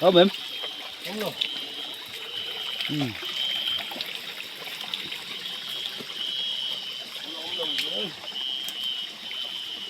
Awm em? Awm lo. Um.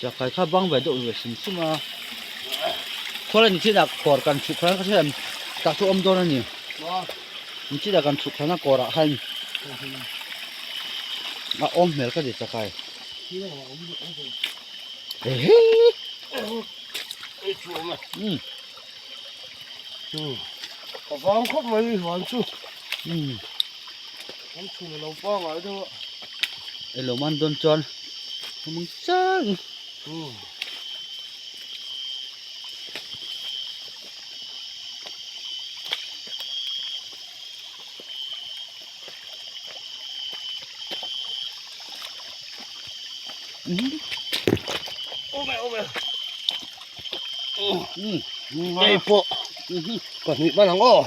Chakai kha bang ve deuh ve hrim hrim a. Khual ani chin ah kawr kan chhuk khan ka hriat tah chu awm dawn a ni. Ni chin ah kan chhuk khan a kawr ah khan a awm hmel ka ti chakai. Ehe. Um. A vang khawp mai huan chu. Um. Kan chhun a lo pangai deuh a. Elo man dawn chuan hmang chang. Um. Hei pawh pahnih hman ang aw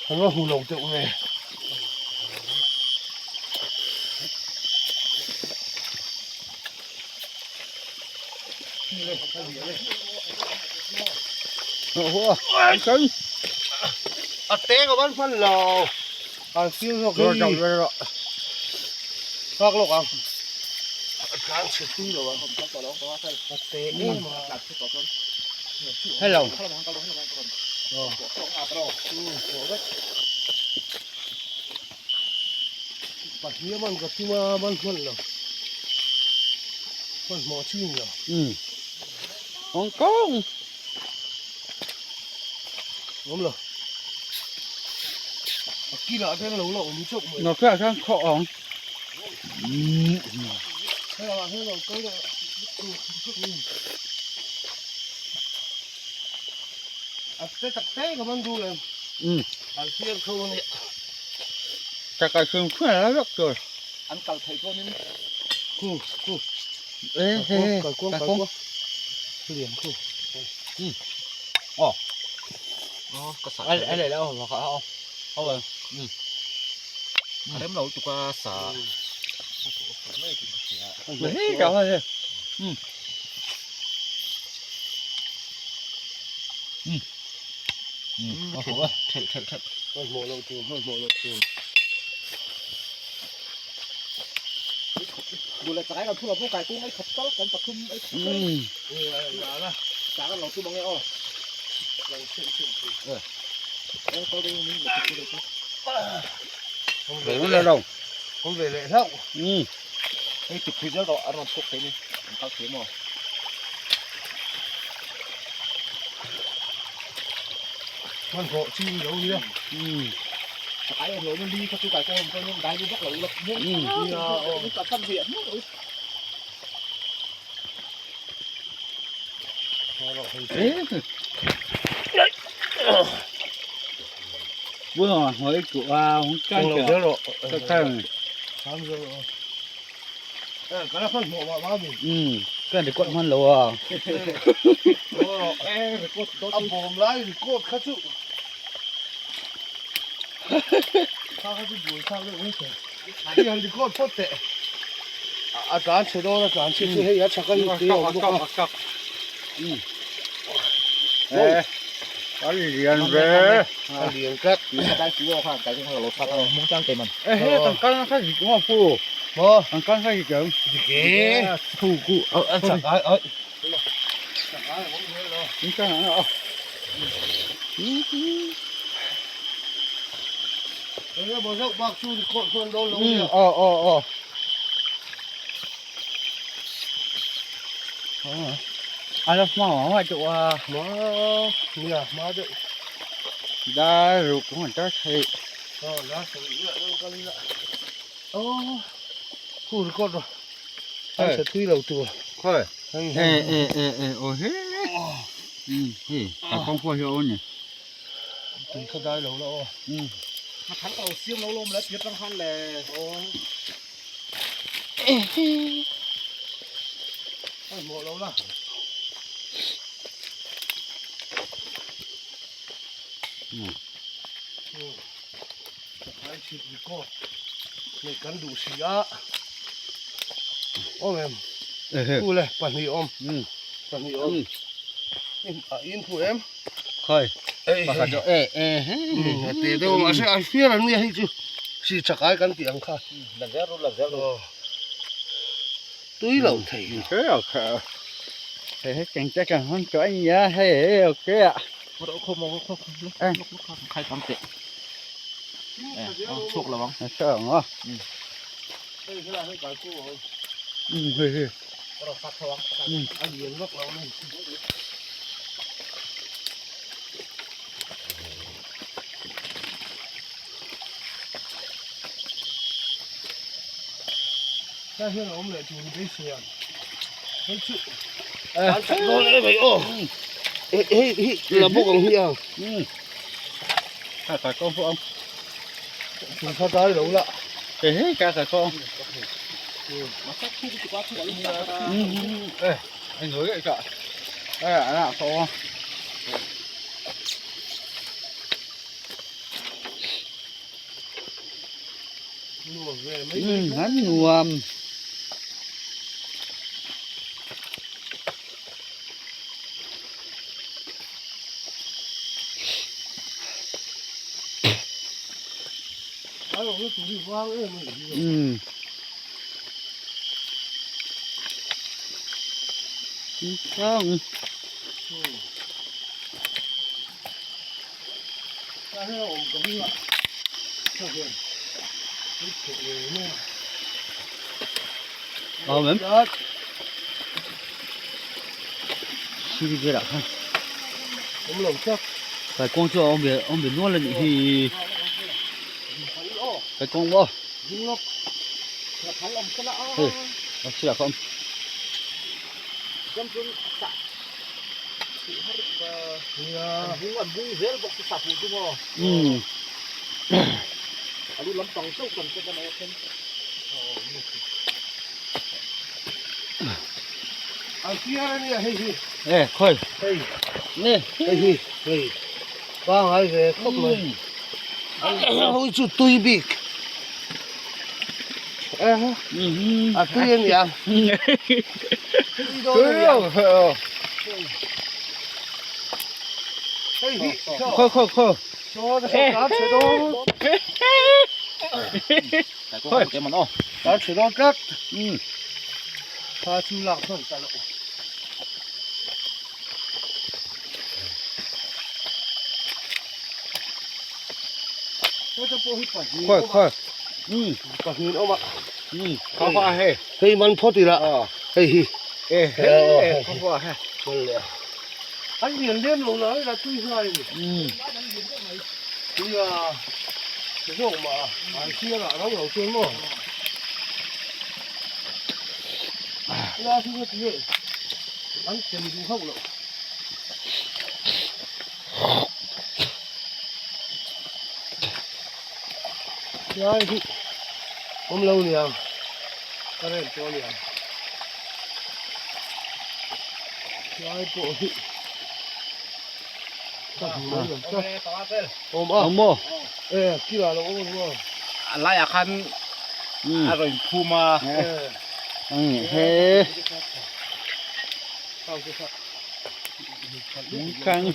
an va hmu lo deuh nge a teng a van hman lo an fim zawk hei nghak lawk ang a tlan chhe tui lo ang a te em a hello pahnih a man ka tum a man hman lo hmanhmawh chin lo um Hong Kong awm lo a kilah te lo la awm chauh mai nó kia sang kho ong hei ah hian lo kal leh a te tak te ka man duh lem um an siam tho a nia chakai hrim hrim a la vek tur an kal theih chuanin khu khu e he kalkuang kalkawng kalkuang lian khu um oh oh ka sa ai ai le oh ka oh oh um a rem lo lutuk a sa he ka he um um um oh thelh thelh thelh hmanhmawh loh tur hmanhmawh loh tur duh leh chakai kan thu lo pawh kai kung ei khat tal kan pathum ei khat tal um sa kan lo tum ang e aw eh kal deuh min lo tu deuh ve lo lo awm ve leh hlauh um hei ti phui zel tawh a rawn chhuak thei ni an kal thei maw hmanhmawh chi lo nia um chakai awm lo na li kha chu kai kawng awm chuan dai lu vak lo ula um nia aw ka tam ve hmuh lo eh bữa nào hỏi chủ à không Không căng lo kìa zel rawh cái căng Tham zel rawh Eh ka la hmanhmawh mah mah mi um cái này quận man lâu à eh record A bawm lai record kha chu kha kha chu buai thlak deuh mai thei hei han record phawt teh a tlan chhe dawn a tlan chhe chu hei a chhak a hi tui a awm bawk a um eh a lian ve a lian tlat ka dai chu kha kai kha lo sat a mung chang kei man eh he tang kan kha gì cũng không phụ maw tang kan kha gì cũng dik e thu cụ a chak ai ai chak ai awm hle lo chúng ta là eng emaw zauh bak chu record chuan dawn lo ừ nia ờ ờ ờ à nó mau mà chỗ à ma nia ma deuh đã rụt cũng còn chắc thì aw la sawi ila dawn kal ila aw khu record rawh an chhe thui lo tur thôi hei ê ê ê ê ôi hết ừ thì à không qua hiểu nhỉ tui kha dai lo la aw ừ a thang tàu siam lo lawm le tir tang khan le hmanhmawh lo la ừ Chakai chhit record neih kan duh si a awm em. Kule pahnih awm. Pahnih awm. In phu em? Khoi. Pakhat chu e e he. A te deuh mahse a fiar an nia hei chu si chakai kan tih ang kha. La zel ru la zel ru. Tui lo thei. Hei hei keng te kan hawn tawh a nia hei hei ok a. Khai tam teh. Chhuak lo ang. Chhuak ang aw. Hei hei. Lai hian a awm leh tur beisei ang. Hei chu an chak dawn em mai aw. Hei hi la bawk ang hi ang. Ka ka kawng pawh ang. Thing kha dai lo la. Hei hei ka ka kawng. Eh, anh nói vậy cả. Đây là nào không? Hắn nuam. Không. Awm em? Siri velah khan kaikuang chu a awm ve awm ve nual a nih hi kaikuang maw hei a sirah kha a awm. E khawi nge hei hi hei pangai ve khawp mai hei chu tui bik a tui a nia tui dawn a nia hei hi khawi khawi khawi Kan chhe dawn tlat kha chu lak hman ta loh. Heta pawh hi pahnih Khawi khawi pahnih an awm a khaw khaw a hei hei man phawt ila hei hi e hei khaw khaw a hei man leh a an lian lem lo la hei la tui hlai a ni tui a zawk mah a an sial ah rau lo chuan maw la chu ka ti hei an tem duh hauh loh. Lai hi awm lo niang ka rem tawh aniang lai pawh hi ka hmu mai lo tlat awm a awm maw e kila lo awm maw a laiah khan a rawn phum a he kang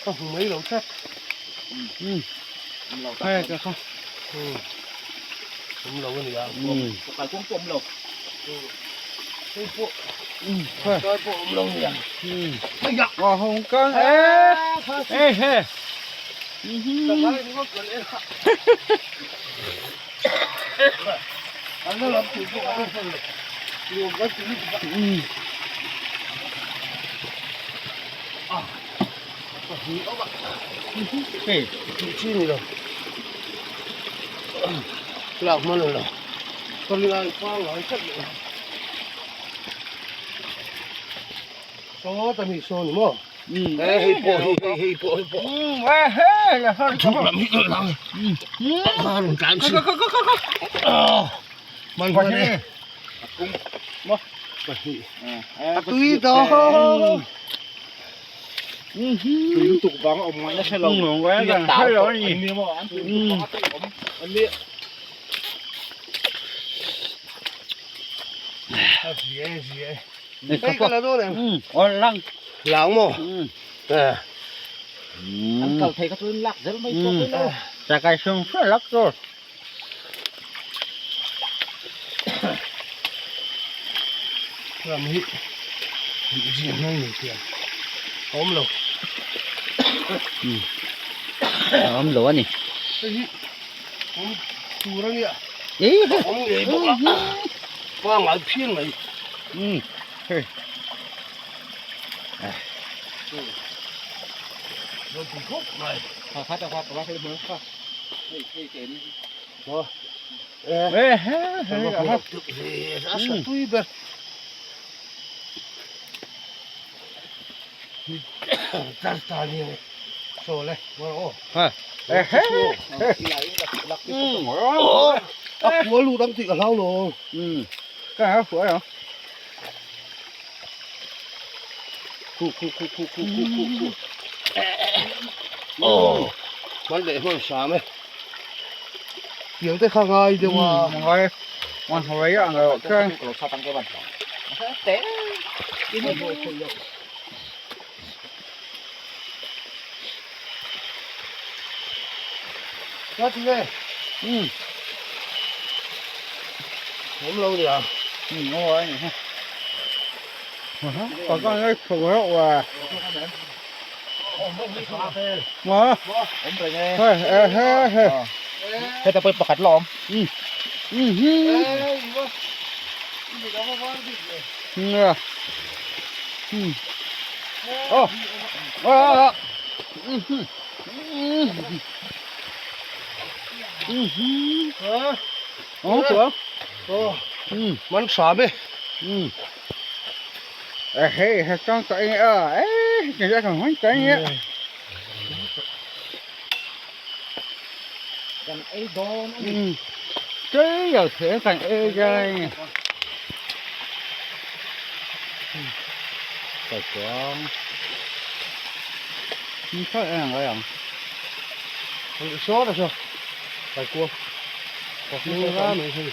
Ka hmu mai lo tlat. Hei ka kha. Awm lo a nia. Kai kawng pawh awm lo. Hei pawh. Kai pawh awm lo nia. Aw hong kang e. E he. Hei. Chi ni lo. Lak hman lo. Ka ringai pangngai tlat lo. Saw ta mi saw ni maw? He hei pawh hi hei hei pawh hei pawh. Chhuk lam hi ka lang. A rawn tlan si. Man hman e. Pahnih. A tui dawn. Tui lutuk vang a awm ngaihna hre lo. Tui a tau tawh an ni maw? An tui lutuk vang a tui awm an ni. A zia e zia e. Hei ka la dawn em? Lang. Lang maw? An kal thei kha chu in lak zel mai pawh mai lo. Chakai sung hre lak tur. Ram hi zia hmang nei tiang a awm lo. A awm lo a ni. Hei hi awm tur a nia. Awm ngei bawk a. Pangngai phian mai. Hei. Lo tui khawp mai. Kha kha ta kha pa kha hmang kha. Hei hei ke ni. Maw. Eh he he ha. A sa tui ber. Tar ta ni nge. So le, ma o. Ha. Eh he. A kua lu dang ti ka hlau lo. Ka ha kua ya. Khu khu khu khu khu khu khu khu. Oh, man leh hman hram e. Tiang te kha ngai deuh a. Ngai. Man hawai a ngai chuan. Lo sa tang ke ban. Te. Ka ti nge? Awm lo nia. Aw a ni ha. Ka ka ngai chho rawh wa. Ma. Awm reng e. He he he he. Heta pawh pakhat la awm. Nia. Oh. Oh. Man hram e. Hei he chang ta eng a e ke ja kan hon ta eng Kan ei dawn a ni. Chơi giờ sẽ kan ei đây. Phải chuang. Sao em cái样? Số là sao? Phải cua. Có cua ra mấy thứ.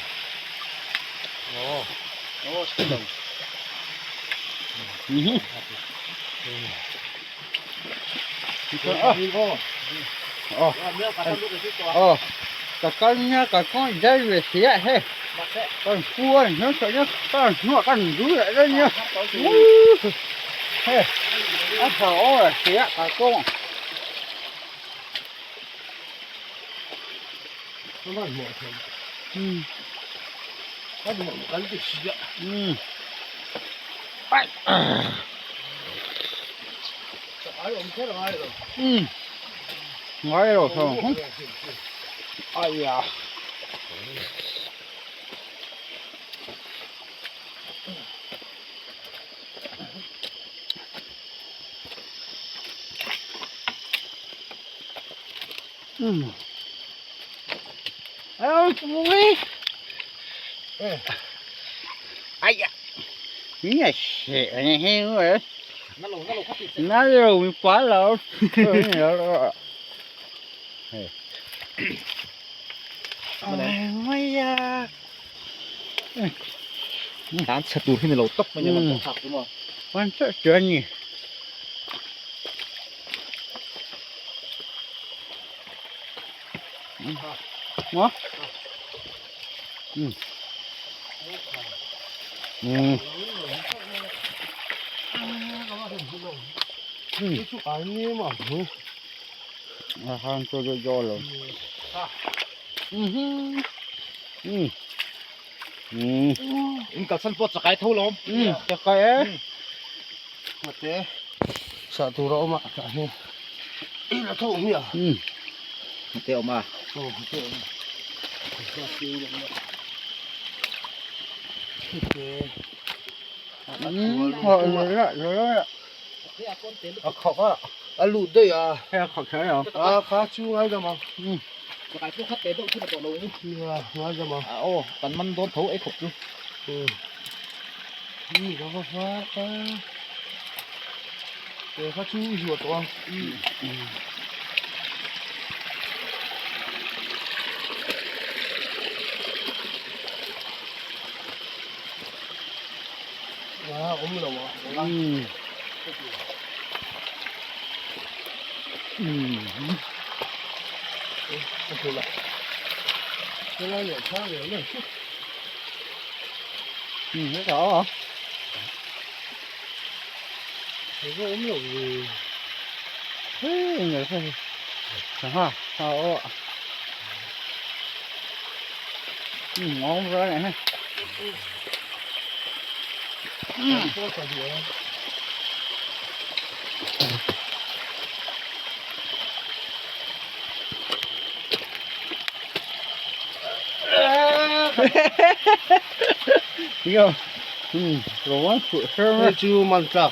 Ồ. Ồ, đồng. Ờ. Cả con nha, cả con đây về xía he. Con cua này nó sợ nhất, con nó con rú lại đây nha. He. Á thở là xía cả con. Nó ăn mọi thứ. Nó ăn cái gì vậy? Ai. Ai ông chết rồi ai rồi. Ngay rồi không? Ai da. Ôi, ui. Ai da. Ní sẽ này hay rồi. Nó rồi quá lâu. Ai da. Tán chặt tụi khi này lâu tóc mà nhưng mà có đúng không? Quan trọng chuyện gì? Đó. Cái mà. À, cho cho cho rồi. In kalsan pawh chakai tho lawm. Chakai e. Mate. Sa tu ro ma ta ni. I la tho mi a. Mate awm a. Oh, mate awm. Mate. Rồi rồi rồi. A khawk a. A lut daih a. Hei a khawk kher lo. A kha chu ngaidam ang. Chakai pawh kha te deuh chu na tawh lo in. Nia ngaidam ang. A aw kan man dawn tho ei khawp chu. Mi ka va var a. Te kha chu i zuah tawh ang. A awm lo a. Helai leh thla ve mai chu. Hết rồi. Thế có ốm lẩu gì. Thế người phải chẳng ha sao ạ. Ngon rồi này ha. Có cả gì không? Hiểu. Rồi phụ sơ. Chú man chak.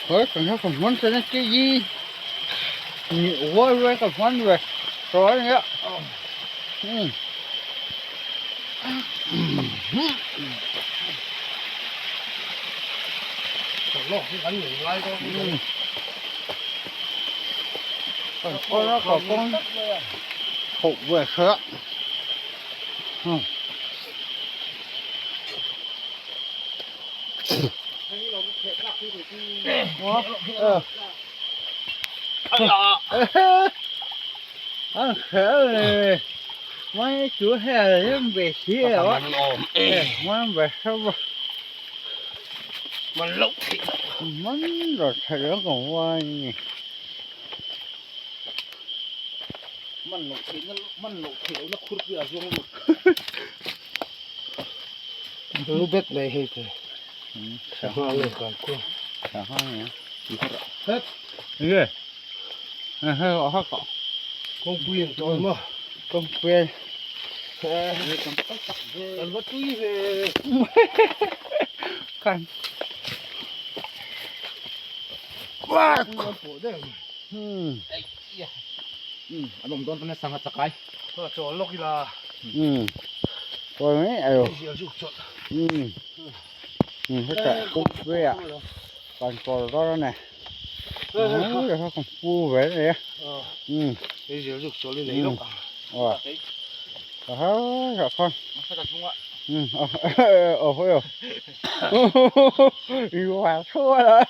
Thôi còn nó còn muốn cho nó cái gì. Nhiều rồi còn muốn rồi. Rồi nữa. Còn con nó còn con hộp về sữa. Ăn khẽ này mấy chú hè là về xí rồi mấy về sao Mà lốc thì mấy rồi thầy đó còn qua nhỉ. Man lốc thì nó man lốc thì nó khur bia xuống luôn. Lu bet này hết rồi. Sao lên cả cô. Sao nhỉ? Hết. Ghê. Hơi họ cọ. Con quyền rồi mà. Con quyền. Anh bắt túi về. Khăn. Quá. Anh ông đón tôi sang hạt cái. Cho lốc là. Rồi mấy ai. Hết cả cũng về ạ. Còn còn đó này. Đó rồi còn phu về này. Bây giờ rục số lên lấy lốc. Ờ. Đó rồi con. Ờ thôi rồi. Hòa thua rồi.